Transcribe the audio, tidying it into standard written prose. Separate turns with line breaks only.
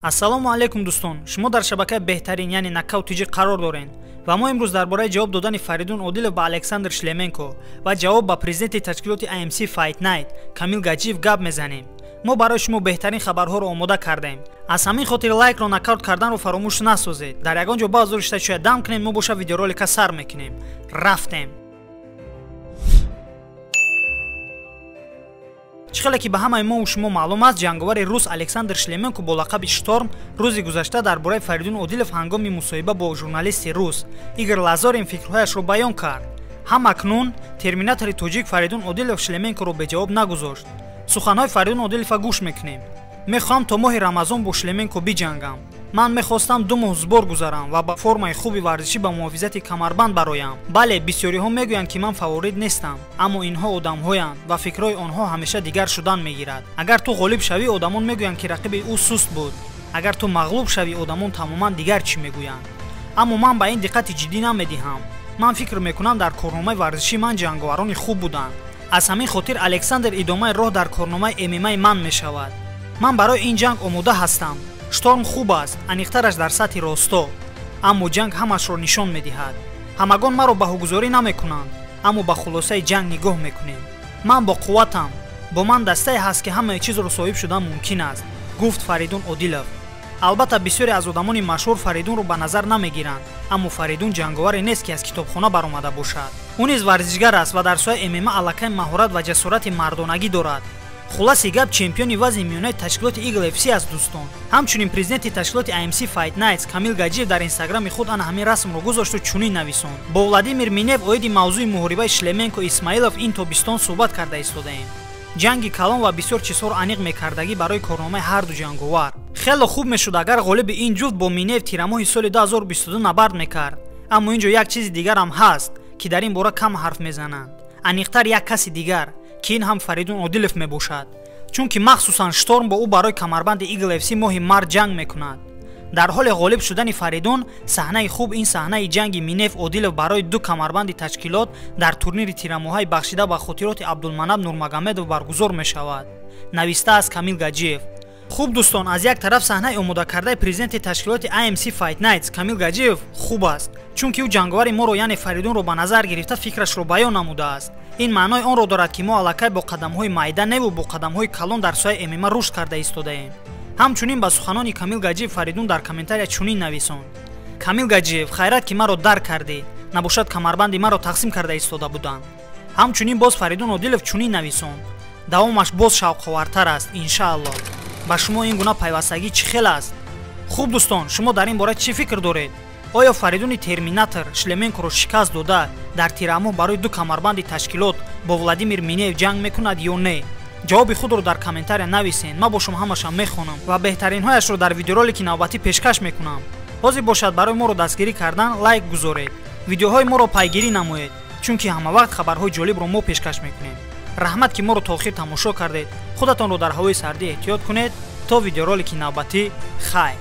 Ассалому алайкум дӯстон, шумо дар шабакаи беҳтарин, яъне Нокаут ТЖ қарор доред ва мо имрӯз дар бораи ҷавоб додани Фаридун Одилов ба Александр Шлеменко ва ҷавоб ба президенти ташкилоти AMC Fight Night Камил Гаҷиев гап мезанем. Мо барои шумо беҳтарин хабарҳоро омода кардем. Аз ҳамин хотир лайкро нокаут карданро фаромӯш насозед. Дар ягон ҷо баъзур шита чоя дам кунем, мо боша видеоролика сар мекунем. Рафтем. Чӣ хеле ки ба ҳамаи мо шумо маълум аст, ҷанговари рус Александр Шлеменко бо лақаби Шторм рӯзи гузашта дар бораи Фаридун Одилов ҳангоми мусоҳиба бо журналисти рус Игор Лазорин фикрҳояшро баён кард. Ҳам акнун терминатори тоҷик Фаридун Одилов Шлеменкоро беҷавоб нагузошт. Суханҳои Фаридун Одилова гӯш мекунем. Мехоҳам то моҳи Рамазон бо Шлеменко биҷангам. Ман мехостам 2 моҳ сбор гузарам ва ба формаи хуби варзишӣ ба муҳофизати камарбанд бароям. Бале, бисёриҳо мегӯянд, ки ман фаворит нестам, аммо инҳо одамҳоянд ва фикрҳои онҳо ҳамеша дигар шудан мегирад. Агар ту ғолиб шавӣ, одамон мегӯянд, ки рақиби ӯ суст буд. Агар ту мағлуб шавӣ, одамон тамоман дигар чӣ мегӯянд. Аммо ман ба ин диққати ҷиддӣ намедиҳам. Ман фикр мекунам, дар корномаи варзишӣ ман ҷанговарони хуб буданд. Аз ҳамин хотир Александр идомаи роҳ дар корномаи ММА ман мешавад. Ман барои ин ҷанг омода ҳастам. Шторм хуб аст, аниқтараш дар сатҳи росто, аммо ҷанг ҳамашро нишон медиҳад. Ҳамагон маро баҳогузорӣ намекунанд, аммо ба хулосаи ҷанг нигоҳ мекунем. Ман бо қувватам, бо ман дастае ҳаст, ки ҳамаи чизро соҳиб шудан мумкин аст, гуфт Фаридун Одилов. Албатта бисёре аз одамони машҳур Фаридунро ба назар намегиранд, аммо Фаридун ҷанговаре нест, ки аз китобхона баромада бошад. Ӯ низ варзишгар аст ва дар соҳаи ММА аллакай маҳорат ва ҷасорати мардонагӣ дорад. Хулоси гап, чемпиони вазни миёнаи ташкилоти Eagle FC аст дӯстон. Ҳамчунин президенти ташкилоти AMC Fight Nights Камил Гаҷиев дар инстаграми худ ана ҳамин расмро гузошту чунин нависонд: бо Владимир Минев оиди мавзӯи муҳорибаи Шлеменко Исмаилов ин тобистон суҳбат карда истодаем. Ҷанги калон ва бисёр чизҳоро аниқ мекардагӣ барои корномаи ҳарду ҷанговар. Хеле хуб мешуд, агар ғолиби ин ҷуфт бо Минев тирамоҳи соли 2022 набард мекард. Аммо ин ҷо як чизи дигарам ҳаст, ки дар ин бора кам ҳарф мезананд. Аниқтар як каси дигар, ки ин ҳам Фаридун Одилов мебошад, чунки махсусан Шторм бо ӯ барои камарбанди Eagle FC моҳи март ҷанг мекунад. Дар ҳоли ғолиб шудани Фаридун, саҳнаи хуб ин саҳнаи ҷанги Минев Одилов барои 2 камарбанди ташкилот дар турнири тирамоҳаи бахшида ба хотироти Абдулманаб Нурмагомедов баргузор мешавад, навистааст Камил Гаҷиев. Хуб дӯстон, аз як тараф саҳнаи омодакардаи президенти ташкилоти AMC Fight Nights Камил Гаҷиев хуб аст, чунки ӯ ҷанговари моро, яъне Фаридунро ба назар гирифта фикрашро баён намудааст. Ин маънои онро дорад, ки мо аллакай бо қадамҳои майда неву бо қадамҳои калон дар соҳаи ММА рушд карда истодаем. Ҳамчунин ба суханони Камил Гаҷиев Фаридун дар комментария чунин нависонд: Камил Гаҷиев, хайрат ки маро дарк кардӣ, набошад камарбанди маро тақсим карда истода буданд. Ҳамчунин боз Фаридун Одилов чунин нависонд: давомаш боз шавқовартар аст, иншааллоҳ. Ба шумо ин гуна пайвастагӣ чӣ хел аст? Хуб дӯстон, шумо дар ин бора чӣ фикр доред? Оё Фаридуни терминатор Шлеменкоро шикаст дода дар тирамоҳ барои 2 камарбанди ташкилот бо Владимир Минев ҷанг мекунад ё не? Ҷавоби худро дар комментария нависед, ман бо шумо ҳамаша мехонам ва беҳтаринҳояшро дар видеоролики навбатӣ пешкаш мекунам. Ҳозир бошад, барои моро дастгирӣ кардан лайк гузоред, видеоҳои моро пайгирӣ намоед, чунки ҳамавақт хабарҳои ҷолибро мо пешкаш мекунем. Раҳмат, ки моро то охир тамошо кардед. Худатонро дар ҳавои сардӣ эҳтиёт кунед. То видеоролики навбатӣ, хайр.